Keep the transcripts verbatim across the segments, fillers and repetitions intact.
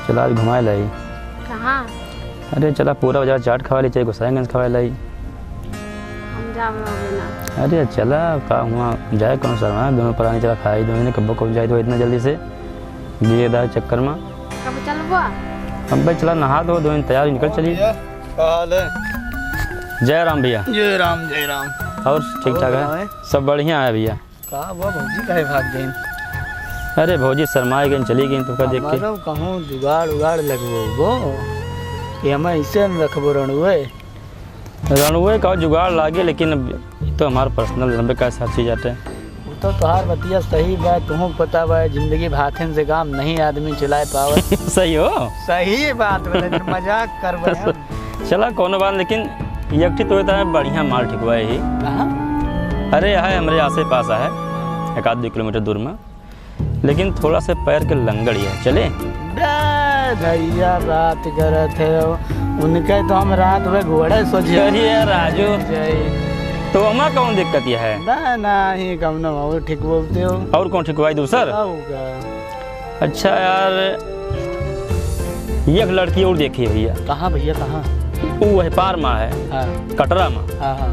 चला आज घुमाए लाई। कहाँ? अरे चला पूरा बाजार चाट खवाए लाई, चाहे गोसाईगंज खवाए लाई। हम जावे होबे ना। अरे चला, का हुआ, जाए कौन शर्मा, दोनों परानी चला खाए, दोनों ने कब्बो कब जाए तो इतना जल्दी से, दिए दार चक्कर में। कब चलबो? अब भाई चला नहा दो, दोनों तैयार निकल चली। भैया, का हाल है? जय राम भैया। जय राम, जय राम। और ठीक ठाक है? सब बढ़िया है भैया। का हुआ भौजी काहे भाग गईं? अरे भौजी शर्माए गईं, चली गईं तुमका देख के। हमारो कहूँ जुगाड़ उगाड़ लगबो कि हम ऐसे न रखबो रणुए। रणुए का जुगाड़ लागे, लेकिन अब ई तो हमार personal लंबे का साथ चीज आटे। वो तो तोहार बतिया सही बा, तुहूँ पता बा, जिंदगी भाथन से काम नहीं आदमी चलाए पावे। सही हो? सही बात बोले, मजाक करबे हम। चला, कौनो बात, लेकिन एक ठे तो इतना बढ़िया माल ठिकवाए ही। कहाँ? अरे, है हमरे आसे पास है, एक आध दो किलोमीटर दूर में, लेकिन थोड़ा से पैर के लंगड़ ही है। चले? बे भैया, बात करत है, उनके तो हम रात में घोड़े सोझे अरे राजू, जाई। तो हमा कौन दिक्कत यह है? ना, ना, ही कौनो और ठिकवाते हो। और कौन ठिकवाई दूसर? का होगा? अच्छा यार, एक लड़की और देखी भैया। कहाँ भैया, कहाँ? वो है पार मा है, हाँ। कटरा मा। हाँ, हाँ।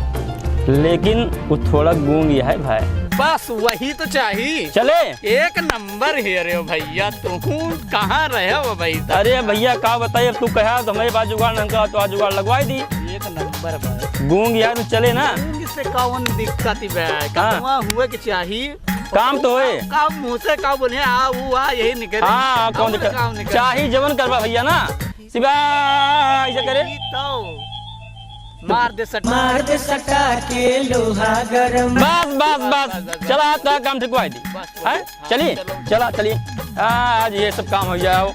लेकिन वो थोड़ा गूंगी है भाई। बस वही तो चाहिए। चले? एक नंबर है रे भैया, तू कहाँ रहे हो भाई? अरे भैया का बताइए, अब तू कहा तो हमारे पास जुगाड़ नहीं करा तो आज जुगाड़ लगवाई दी। एक नंबर बा। गूंगी है तो चले ना? गूंगी से कौन दिक्कत बा? हाँ। कहाँ हुए के चाहिए? काम तो होए। का मुँह से का बोले, आ, ऊ, आ, यही निकले। हाँ, कौन और दिक्कत? काम निकले? चाही जवन करबा भैया ना, सिवा ऐसे करे। वही तो। मार दे सटा। मार दे सटा के लोहा गरम। बस, बस, बस। बस, बस, बस। चला, तो काम ठिकवाई दी। बस, बस। हैं? हाँ, चली? चलो। चला, चली। आज ये सब काम हो जाओ।